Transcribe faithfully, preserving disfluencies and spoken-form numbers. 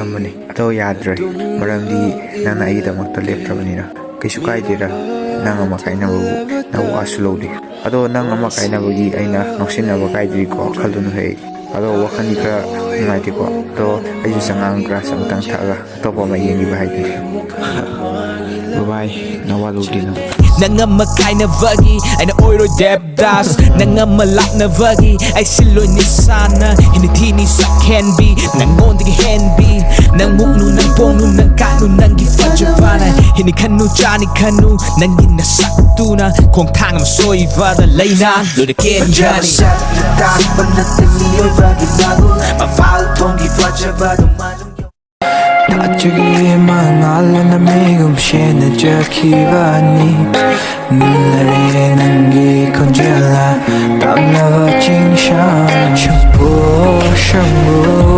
ꯑꯃꯅꯤ꯫ ꯑꯗꯣ ꯌꯥꯗ꯭ꯔꯦ, ꯃꯔꯝꯗꯤ ꯅꯪꯅ ꯑꯩꯒꯤꯗꯃꯛꯇ ꯂꯦꯞꯈ꯭ꯔꯕꯅꯤꯅ꯫ ꯀꯩꯁꯨ ꯀꯥꯏꯗꯦꯗ, ꯅꯪ ꯑꯃ ꯀꯥꯏꯅꯕꯕꯨ ꯅꯪ ꯋꯥꯁꯨ ꯂꯧꯗꯦ꯫ ꯑꯗꯣ ꯅꯪ ꯑꯃ ꯀꯥꯏꯅꯕꯒꯤ ꯑꯩꯅ ꯉꯥꯎꯁꯤꯟꯅꯕ ꯀꯥꯏꯗ꯭ꯔꯤꯀꯣ, ꯈꯜꯂꯨꯅꯨ ꯍꯦ꯫ ꯑꯗꯣ ꯋꯥꯈꯜꯗꯤ ꯈꯔ ꯅꯨꯡꯉꯥꯏꯇꯦꯀꯣ꯫ ꯑꯗꯣ ꯑꯩꯁꯨ ꯆꯉꯥꯡ ꯒ꯭ꯂꯥꯁ ꯑꯃꯇꯪ ꯊꯛꯑꯒ ꯑꯇꯣꯞꯄ ꯑꯃ ꯌꯦꯡꯈꯤꯕ ꯍꯥꯏꯗꯨꯅꯤ꯫ ꯕꯕꯥꯏ, ꯅꯋꯥ ꯂꯧꯗꯦ ꯅꯪ꯫ ꯅꯪ ꯑꯃ ꯀꯥꯏꯅꯕꯒꯤ ꯑꯩꯅ ꯑꯣꯏꯔꯣꯏ ꯗꯦꯕꯗꯥꯁ, ꯅꯪ ꯑꯃ ꯂꯥꯛꯅꯕꯒꯤ ꯑꯩ ꯁꯤꯜꯂꯣꯏ ꯅꯤꯁꯥꯅ꯫ ꯍꯦꯟꯅ ꯊꯤꯅꯤ ꯁꯛꯍꯦꯟꯕꯤ, ꯅꯪꯉꯣꯟꯗꯒꯤ ꯍꯦꯟꯕꯤ꯫ ꯅꯪ ꯃꯨꯛꯅꯨ, ꯅꯪ ꯄꯣꯡꯅꯨ, ꯅꯪ ꯀꯥꯠꯅꯨ, ꯅꯪꯒꯤ ꯐꯖꯕꯅ꯫ ꯍꯦꯟꯅꯤ ꯈꯟꯅꯨ, ꯆꯥꯅꯤ ꯈꯟꯅꯨ, ꯅꯪꯒꯤ ꯅꯁꯛꯇꯨꯅ ꯈꯣꯡꯊꯥꯡ ꯑꯃ ꯁꯣꯏꯕꯗ ꯂꯩꯅꯥ ꯂꯣꯏꯅ ꯀꯦꯟꯒꯅꯤ꯫ ꯇꯥꯛꯄ ꯅꯠꯇꯦ ꯃꯤꯑꯣꯏꯕꯒꯤ ꯃꯒꯨꯟ, ꯃꯄꯥꯜ ꯊꯣꯡꯒꯤ ꯐꯖꯕꯗꯨ ꯃꯅꯨꯡ ꯌꯧ- ꯅꯥꯠꯆꯒꯤ ꯃꯉꯥꯜꯅ ꯃꯤꯒꯨꯝ ꯁꯦꯟꯅꯖꯈꯤꯕꯅꯤ꯫ ꯅꯤꯜꯂꯔꯦ ꯅꯪꯒꯤ ꯈꯣꯟꯖꯦꯜꯅ ꯇꯝꯅꯕ ꯆꯤꯡꯁꯥꯡ꯫ ꯁꯝꯕꯨ ꯁꯝꯕꯨ